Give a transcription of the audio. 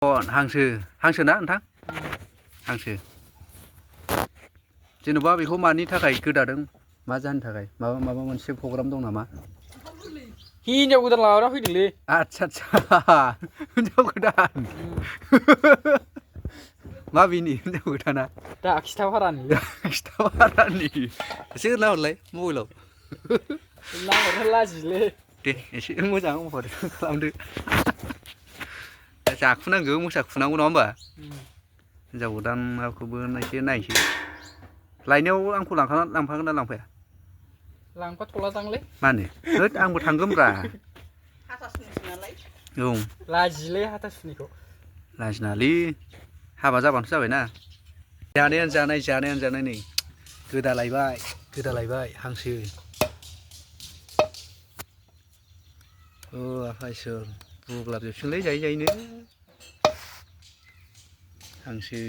हांसो ना नोंथां हांसो जेन'बा बेखौ मानि थाखाय गोदादों मा जाहोननि थाखाय माबा मोनसे प्रग्राम दं नामा हिनजाव गोदान लाना फैदोंलै आच्छा हिनजाव गोदान माबेनि हिनजाव गोदाना दा खिथाफारानि एसे होना हरलाय मबाइलाव नाहरनो लाजियोलै दे एसे मोजां महर खालामदो जाखुनांगौ मोसाखुनांगौ नङा होमबा हिनजाव गोदानखौबो एसे नायसै लायनायाव आंखौ लांफागोन ना लांफाया लांफाथ'लादांलै मानो होद आंबो थांगोनब्रा हाथासुनिसो नालाय औ लाजियोलै हाथासुनिखौ लाजिनाङालै हाबा जाबानोथ' जाबायना जानायानो जानाय नै गोदालायबाय हांसो अ आफा इसोर बुग्लाबजोबसिगोनलै जायै जायैनो हांसो